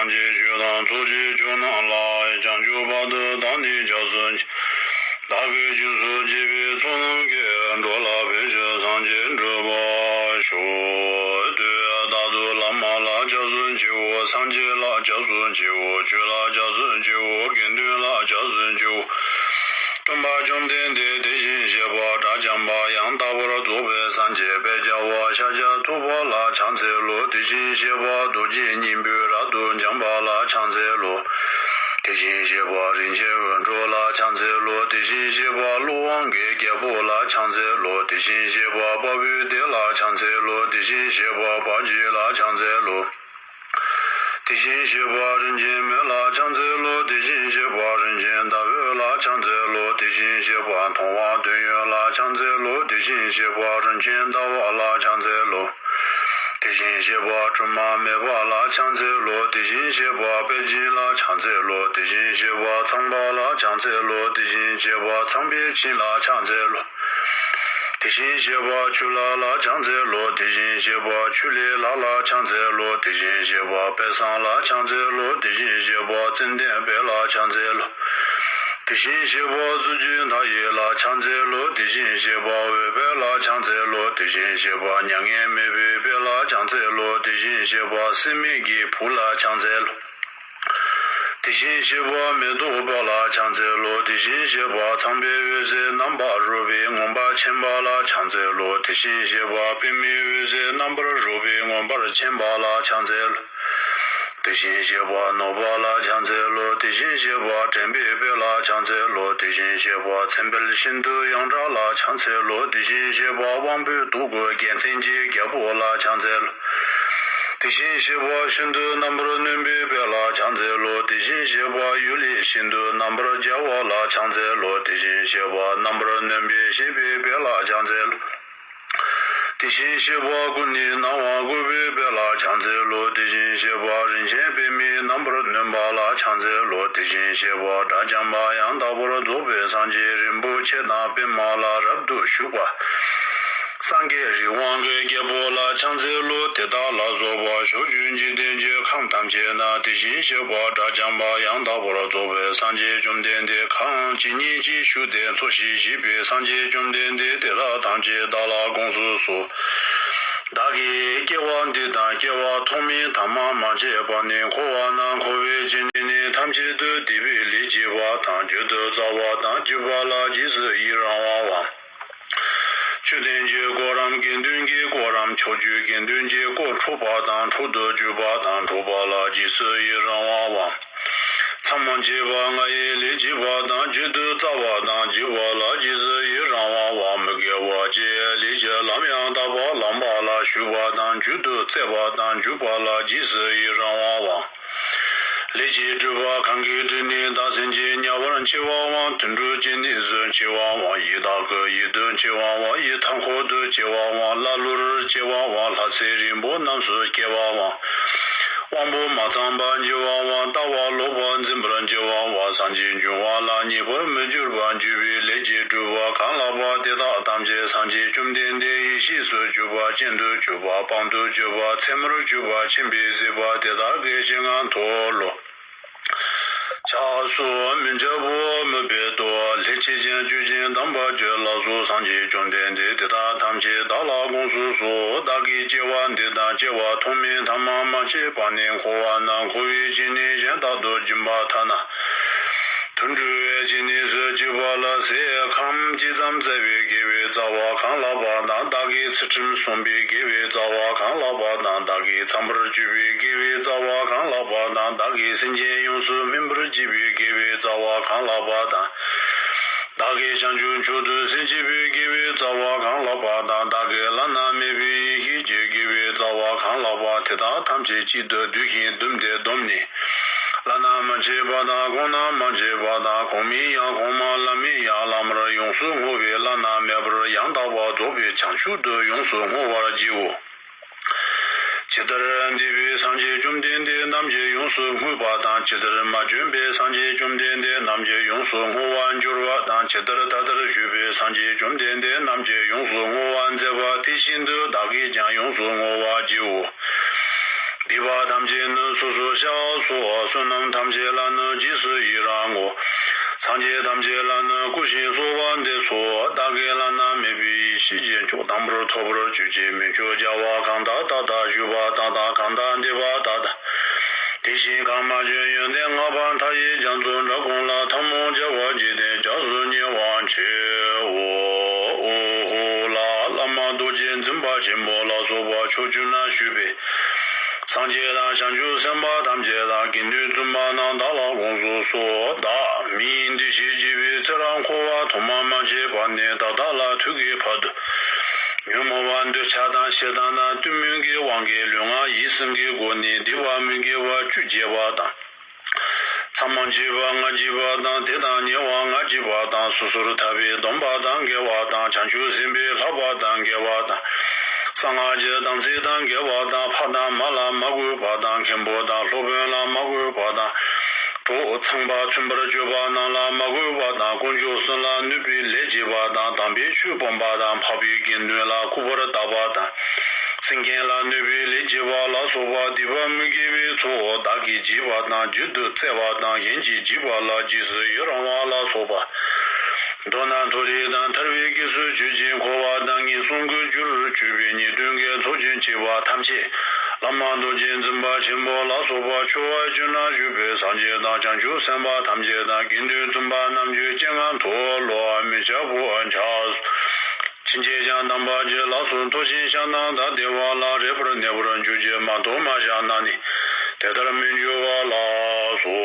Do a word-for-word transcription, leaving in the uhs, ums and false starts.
སངས་རྒྱས་ཆོས་དང་ཚོགས་ཀྱི་མཆོག་རྣམས་ལ། བྱང་ཆུབ་བར་དུ་བདག་ནི་སྐྱབས་སུ་མཆི། བདག་གིས་སྦྱིན་སོགས་བགྱིས་པའི་ཚོགས་རྣམས་ཀྱིས། འགྲོ་ལ་ཕན་ཕྱིར་སངས་རྒྱས་འགྲུབ་པར་ཤོག། དུས་རྟག་ཏུ་བླ་མ་ལ་སྐྱབས་སུ་མཆིའོ། སངས་རྒྱས་ལ་སྐྱབས་སུ་མཆིའོ། ཆོས་ལ་སྐྱབས་སུ་མཆིའོ། དགེ་འདུན་ལ་སྐྱབས་སུ་མཆིའོ། སྟོན་པ་བཅོམ་ལྡན་འདས་དེ་བཞིན་གཤེགས་པ་དགྲ་བཅོམ་པ་ཡང་དག་པར་རྫོགས་པའི་སངས་རྒྱས་དཔལ་རྒྱལ་བ་ཤཱཀྱ་ཐུབ་པ་ལ་ཕྱག་འཚལ་ལོ། དེ་བཞིན་གཤེགས་པ་རྡོ་རྗེ་སྙིང་པོས་རབ་ཏུ་འཇོམས་པ་ལ་ཕྱག་འཚལ་ལོ། དེ་བཞིན་གཤེགས་པ་རིན་ཆེན་འོད་འཕྲོ་ལ་ཕྱག་འཚལ་ལོ། དེ་བཞིན་གཤེགས་པ་ཀླུ་དབང་གི་རྒྱལ་པོ་ལ་ཕྱག་འཚལ་ལོ། དེ་བཞིན་གཤེགས་པ་དཔའ་བོའི་སྡེ་ལ་ཕྱག་འཚལ་ལོ། དེ་བཞིན་གཤེགས་པ་དཔའ་བརྒྱུད་ལ་ཕྱག་འཚལ་ལོ། དེ་བཞིན་གཤེགས་པ་རིན་ཆེན་མེ་ལ་ཕྱག་འཚལ་ལོ། དེ་བཞིན་གཤེགས་པ་རིན་ཆེན་ཟླ་འོད་ལ་ཕྱག་འཚལ་ལོ། དེ་བཞིན་གཤེགས་པ་མཐོང་བ་དོན་ཡོད་ལ་ཕྱག་འཚལ་ལོ། དེ་བཞིན་གཤེགས་པ་རིན་ཆེན་ཟླ་བ་ལ་ཕྱག་འཚལ་ལོ། དེ་བཞིན་གཤེགས་པ་དྲི་མ་མེད་པ་ལ་ཕྱག་འཚལ་ལོ། དེ་བཞིན་གཤེགས་པ་དཔལ་སྦྱིན་ལ་ཕྱག་འཚལ་ལོ། དེ་བཞིན་གཤེགས་པ་ཚངས་པ་ལ་ཕྱག་འཚལ་ལོ། དེ་བཞིན་གཤེགས་པ་ཚངས་པས་བྱིན་ལ་ཕྱག་འཚལ་ལོ། དེ་བཞིན་གཤེགས་པ་ཆུ་ལྷ་ལ་ཕྱག་འཚལ་ལོ། དེ་བཞིན་གཤེགས་པ་ཆུ་ལྷའི་ལྷ་ལ་ཕྱག་འཚལ་ལོ། དེ་བཞིན་གཤེགས་པ་དཔལ་བཟང་ལ་ཕྱག་འཚལ་ལོ། དེ་བཞིན་གཤེགས་པ་ཙན་དན་དཔལ་ལ་ཕྱག་འཚལ་ལོ། དེ་བཞིན་གཤེགས་པ་གཟི་བརྗིད་མཐའ་ཡས་ལ་ཕྱག་འཚལ་ལོ། དེ་བཞིན་གཤེགས་པ་འོད་དཔལ་ལ་ཕྱག་འཚལ་ལོ། དེ་བཞིན་གཤེགས་པ་མྱ་ངན་མེད་པའི་དཔལ་ལ་ཕྱག་འཚལ་ལོ། དེ་བཞིན་གཤེགས་པ་སྲེད་མེད་ཀྱི་བུ་ལ་ཕྱག་འཚལ་ལོ། དེ་བཞིན་གཤེགས་པ་མེ་ཏོག་པ་ལ་ཕྱག་འཚལ་ལོ། དེ་བཞིན་གཤེགས་པ་ཚངས་པའི་འོད་ཟེར་རྣམ་པར་རོལ་པའི་མངོན་པར་མཁྱེན་པ་ལ་ཕྱག་འཚལ་ལོ། དེ་བཞིན་གཤེགས་པ་པདྨའི་འོད་ཟེར་རྣམ་པར་རོལ་པའི་མངོན་པར་མཁྱེན་པ་ལ་ཕྱག་འཚལ་ལོ། དེ་བཞིན་གཤེགས་པ་ནོར་བུ་ལ་ཕྱག་འཚལ་ལོ། དེ་བཞིན་གཤེགས་པ་དྲན་པའི་དཔལ་ལ་ཕྱག་འཚལ་ལོ། དེ་བཞིན་གཤེགས་པ་མཚན་དཔལ་ཤིན་ཏུ་ཡོངས་གྲགས་ལ་ཕྱག་འཚལ་ལོ། དེ་བཞིན་གཤེགས་པ་དབང་པོའི་སྟོབས་ཀྱི་རྒྱལ་མཚན་གྱི་རྒྱལ་པོ་ལ་ཕྱག་འཚལ་ལོ། དེ་བཞིན་གཤེགས་པ་ཤིན་ཏུ་རྣམ་པར་གནོན་པའི་དཔལ་ལ་ཕྱག་འཚལ་ལོ། དེ་བཞིན་གཤེགས་པ་གཡུལ་ལས་ཤིན་ཏུ་རྣམ་པར་རྒྱལ་བ་ལ་ཕྱག་འཚལ་ལོ། དེ་བཞིན་གཤེགས་པ་རྣམ་པར་གནོན་པའི་གཤེགས་པའི་དཔལ་ལ་ཕྱག་འཚལ་ལོ། དེ་བཞིན་གཤེགས་པ་ཀུན་ནས་སྣང་བ་བཀོད་པའི་དཔལ་ལ་ཕྱག་འཚལ་ལོ། དེ་བཞིན་གཤེགས་པ་རིན་ཆེན་པདྨའི་རྣམ་པར་གནོན་པ་ལ་ཕྱག་འཚལ་ལོ། དེ་བཞིན་གཤེགས་པ་དགྲ་བཅོམ་པ་ཡང་དག་པར་རྫོགས་པའི་སངས་རྒྱས་རིན་པོ་ཆེ་དང་པདྨ་ལ་རབ་ཏུ་བཞུགས་པ། སངས་རྒྱས་རི་དབང་གི་རྒྱལ་པོ་ལ་ཕྱག་འཚལ་ལོ། དེ་དག་ལ་སོགས་པ་ཕྱོགས་བཅུའི་འཇིག་རྟེན་གྱི་ཁམས་ཐམས་ཅད་ན་དེ་བཞིན་གཤེགས་པ་དགྲ་བཅོམ་པ་ཡང་དག་པར་རྫོགས་པའི་སངས་རྒྱས་བཅོམ་ལྡན་འདས་གང་ཇི་སྙེད་ཅིག་བཞུགས་ཏེ་འཚོ་ཞིང་གཞེས་པའི་སངས་རྒྱས་བཅོམ་ལྡན་འདས་དེ་དག་ཐམས་ཅད་བདག་ལ་དགོངས་སུ་གསོལ། བདག་གིས་སྐྱེ་བ་འདི་དང་སྐྱེ་བ་ཐོག་མའི་ཐ་མ་མ་མཆིས་པ་ནས་འཁོར་བ་ན་འཁོར་བའི་སྤྱི་ནས་ཐམས་ཅད་དུ་བདེ་བའི་ལས་བགྱིས་པ་དང་རྒྱུ་དུ་བཙའ་བ་དང་བགྱིས་པ་ལ་རྗེས་སུ་ཡི་རང་བའམ། མཆོད་རྟེན་གྱི་དཀོར་རམ་དགེ་འདུན་གྱི་དཀོར་རམ་ཕྱོགས་བཅུའི་དགེ་འདུན་གྱི་དཀོར་འཕྲོག་པ་དང་འཕྲོག་ཏུ་འཇུག་པ་དང་འཕྲོག་པ་ལ་རྗེས་སུ་ཡི་རང་བའམ། མཚམས་མ་མཆིས་པ་ལྔ་ཡི་ལས་བགྱིས་པ་དང་རྒྱུ་དུ་བཙའ་བ་དང་བགྱིས་པ་ལ་རྗེས་སུ་ཡི་རང་བའམ། མི་དགེ་བ་བཅུའི་ལས་ཀྱི་ལམ་ཡང་དག་པར་ལམ་པ་ལ་ཞུགས་པ་དང་རྒྱུ་དུ་བཙས་པ་དང་འཇུག་པ་ལ་རྗེས་སུ་ཡི་རང་བའམ། ལས་ཀྱི་སྒྲིབ་པ་གང་གིས་བསྒྲིབས་ནས་བདག་སེམས་ཀྱིས་དམྱལ་བར་མཆི་བའམ། དུད་འགྲོའི་སྐྱེ་གནས་སུ་མཆི་བའམ། ཡི་དྭགས་ཀྱི་ཡུལ་དུ་མཆི་བའམ། ཡི་མཐའ་འཁོར་དུ་སྐྱེ་བའམ། ཀླ་ཀློར་སྐྱེ་བའམ། ལྷ་ཚེ་རིང་པོ་རྣམས་སུ་སྐྱེ་བའམ། དབང་པོ་མ་ཚང་པར་འགྱུར་བའམ། ལྟ་བ་ལོག་པར་འཛིན་པར་འགྱུར་བའམ། སངས་རྒྱས་འབྱུང་བ་ལ་ཉེ་བར་མི་འགྱུར་བར་འགྱུར་བའི་ལས་ཀྱི་སྒྲིབ་པ་གང་ལགས་པ་དེ་དག་ཐམས་ཅད་སངས་རྒྱས་བཅོམ་ལྡན་འདས་ཡེ་ཤེས་སུ་གྱུར་པ་སྤྱན་དུ་གྱུར་པ་སྤང་དུ་གྱུར་པ་ཚད་མར་གྱུར་པ་མཁྱེན་པས་གཟིགས་པ་དེ་དག་གི་ཞལ་སྔ་མཐོལ་ལོ། ཕྱག་སོགས་མི་འཆབ་བོ་མི་སྦེད་དོ། ལྷས་བྱས་ཀྱང་ཆོས་ཀྱང་དམ་པ་བརྗོད་ལ་སོགས། སངས་རྒྱས་བཅོམ་ལྡན་འདས་དེ་དག་ཐམས་ཅད་བདག་ལ་དགོངས་སུ་གསོལ། བདག་གིས་སྐྱེ་བ་འདི་དང་སྐྱེ་བ་ཐོག་མའི་ཐ་མ་མ་མཆིས་པ་ནས་འཁོར་བ་ན་འཁོར་བའི་སྤྱི་ནས་གཞན་དག་ཏུ་འབྱིན་པ་ཐ་ན། དུད་འགྲོའི་སྐྱེ་གནས་སུ་སྐྱེས་པ་ལ་ཟས་ཁམ་ཅི་ཙམ་བཙལ་བའི་དགེ་བའི་རྩ་བ་གང་ལགས་པ་དང་། བདག་གིས་ཚུལ་ཁྲིམས་བསྲུངས་པའི་དགེ་བའི་རྩ་བ་གང་ལགས་པ་དང་། བདག་གིས་ཚངས་པར་སྤྱོད་པའི་དགེ་བའི་རྩ་བ་གང་ལགས་པ་དང་། བདག་གིས་སེམས་ཅན་ཡོངས་སུ་སྨིན་པར་བགྱིས་པའི་དགེ་བའི་རྩ་བ་གང་ལགས་པ་དང་། བདག་གིས་བྱང་ཆུབ་མཆོག་ཏུ་སེམས་བསྐྱེད་པའི་དགེ་བའི་རྩ་བ་གང་ལགས་པ་དང་། བདག་གིས་བླ་ན་མེད་པའི་ཡེ་ཤེས་ཀྱི་དགེ་བའི་རྩ་བ་གང་ལགས་པ་དེ་དག་ཐམས་ཅད་གཅིག་ཏུ་བསྡུས་ཤིང་བཟླུམས་ཏེ་བསྡོམས་ནས། བླ་ན་མ་མཆིས་པ་དང་གོང་ན་མ་མཆིས་པ་དང་གོང་མའི་ཡང་གོང་མ་བླ་མའི་ཡང་བླ་མར་ཡོངས་སུ་བསྔོ་བས་བླ་ན་མེད་པར་ཡང་དག་པར་རྫོགས་པའི་བྱང་ཆུབ་ཏུ་ཡོངས་སུ་བསྔོ་བར་བགྱིའོ། ཇི་ལྟར་འདས་པའི་སངས་རྒྱས་བཅོམ་ལྡན་འདས་རྣམས་ཀྱིས་ཡོངས་སུ་བསྔོས་པ་དང་། ཇི་ལྟར་མ་བྱོན་པའི་སངས་རྒྱས་བཅོམ་ལྡན་འདས་རྣམས་ཀྱིས་ཡོངས་སུ་བསྔོ་བར་འགྱུར་བ་དང་། ཇི་ལྟར་ད་ལྟར་བཞུགས་པའི་སངས་རྒྱས་བཅོམ་ལྡན་འདས་རྣམས་ཀྱིས་ཡོངས་སུ་བསྔོ་བར་མཛད་པ་དེ་བཞིན་དུ་བདག་གིས་ཀྱང་ཡོངས་སུ་བསྔོ་བར་བགྱིའོ། སྡིག་པ་ཐམས་ཅད་ནི་སོ་སོར་བཤགས་སོ། བསོད་ནམས་ཐམས་ཅད་ལ་ནི་རྗེས་སུ་ཡི་རང་ངོ་། སངས་རྒྱས་ཐམས་ཅད་ལ་ནི་བསྐུལ་ཞིང་གསོལ་བ་འདེབས་སོ། བདག་གིས་བླ་ན་མེད་པའི་ཡེ་ཤེས་ཀྱི་མཆོག་དམ་པར་ཐོབ་པར་གྱུར་ཅིག་མི་མཆོག་རྒྱལ་བ་གང་དག་ད་ལྟ་བཞུགས་པ་དག་དང་གང་དག་འདས་པ་དག་དང་། དེ་བཞིན་གང་མ་བྱོན་ཡོན་ཏན་བསྔགས་པ་མཐའ་ཡས་རྒྱ་མཚོ་འདྲ་ཀུན་ལ་ཐལ་མོ་སྦྱར་བ་བགྱིས་ཏེ་སྐྱབས་སུ་ཉེ་བར་མཆིའོ། ཨོ་ཧོ་ལ་བླ་མ་རྡོ་རྗེ་འཛིན་པ་ཆེན་པོ་ལ་སོགས་པ་ཕྱོགས་བཅུ་ན་བཞུགས་པའི་སངས་རྒྱས་དང་བྱང་ཆུབ་སེམས་དཔའ་ཐམས་ཅད་དང་དགེ་འདུན་བཙུན་པ་རྣམས་བདག་ལ་དགོངས་སུ་གསོལ། བདག་མིའི་འདུ་ཤེས་བགྱིས་པའི་ཚེ་རབས་འཁོར་བ་ཐོག་མ་མ་སྐྱེས་པ་ནས་ད་ལྟ་ལ་ཐུག་གི་བར་དུ། ཉོན་མོངས་པ་འདོད་ཆགས་དང་ཞེ་སྡང་དང་གཏི་མུག་གི་དབང་གིས་ལུས་ངག་ཡིད་གསུམ་གྱི་སྒོ་ནས་སྡིག་པ་མི་དགེ་བ་བཅུ་བགྱིས་པ་དང་། མཚམས་མ་མཆིས་པ་ལྔ་བགྱིས་པ་དང་། དེ་དང་ཉེ་བར་ལྔ་བགྱིས་པ་དང་། སོ་སོར་ཐར་པའི་སྡོམ་པ་དང་འགལ་བ་དང་། བྱང་ཆུབ་སེམས་དཔའི་བསླབ་པ་དང་འགལ་བ་དང་། གསང་སྔགས་ཀྱི་དམ་ཚིག་དང་འགལ་བ་དང་། ཕ་དང་མ་ལ་མ་གུས་པ་དང་། མཁན་པོ་དང་སློབ་དཔོན་ལ་མ་གུས་པ་དང་། གྲོགས་ཚངས་པ་མཚུན་པར་སྤྱོད་པ་རྣམས་ལ་མ་གུས་པ་དང་། དཀོན་མཆོག་གསུམ་ལ་གནོད་པའི་ལས་བགྱིས་པ་དང་། དམ་པའི་ཆོས་སྤོང་པ་དང་། འཕགས་པའི་དགེ་འདུན་ལ་ལྐུགས་པར་བལྟ་བ་དང་། སེམས་ཅན་ལ་གནོད་པའི་ལས་བགྱིས་པ་ལ་སོགས་པ་སྡིག་པ་མི་དགེ་བའི་ཚོགས་བདག་གིས་བགྱིས་པ་དང་། རྒྱུན་དུ་བཙལ་བ་དང་། གཞན་གྱིས་བགྱིས་པ་ལ་རྗེས་སུ་ཡི་རང་བ་ལ་སོགས་པ། མདོར་ན་མཐོ་རིས་དང་ཐར་པའི་སྐྱེས་སུ་ཆོས་ཀྱི་འཁོར་བ་དང་ངན་སོང་གི་རྒྱུར་གྱུར་པའི་ཉེས་ལྟུང་གི་ཚོགས་ཀྱིས་བཅས་པ་ཐམས་ཅད་བླ་མ་རྡོ་རྗེ་འཛིན་པ་ཆེན་པོ་ལ་སོགས་པ་ཕྱོགས་བཅུ་ན་བཞུགས་པའི་སངས་རྒྱས་དང་བྱང་ཆུབ་སེམས་དཔའ་ཐམས་ཅད་དང་དགེ་འདུན་བཙུན་པ་རྣམས་ཀྱི་སྤྱན་སྔར་མཐོལ་ལོ་མི་བྱ་བར་བྱ། ཕྱིན་ཆད་ཀྱང་དམ་པ་ཅིག་ལ་སོགས་མཐོལ་ཞིང་བཤགས་ན་བདག་བདེ་བ་ལ་རེག་པར་གནས་པར་འགྱུར་གྱི། མ་མཐོལ་མ་བཤགས་ན་ནི་དེ་ལྟར་མི་འགྱུར་བ་ལགས་སོ།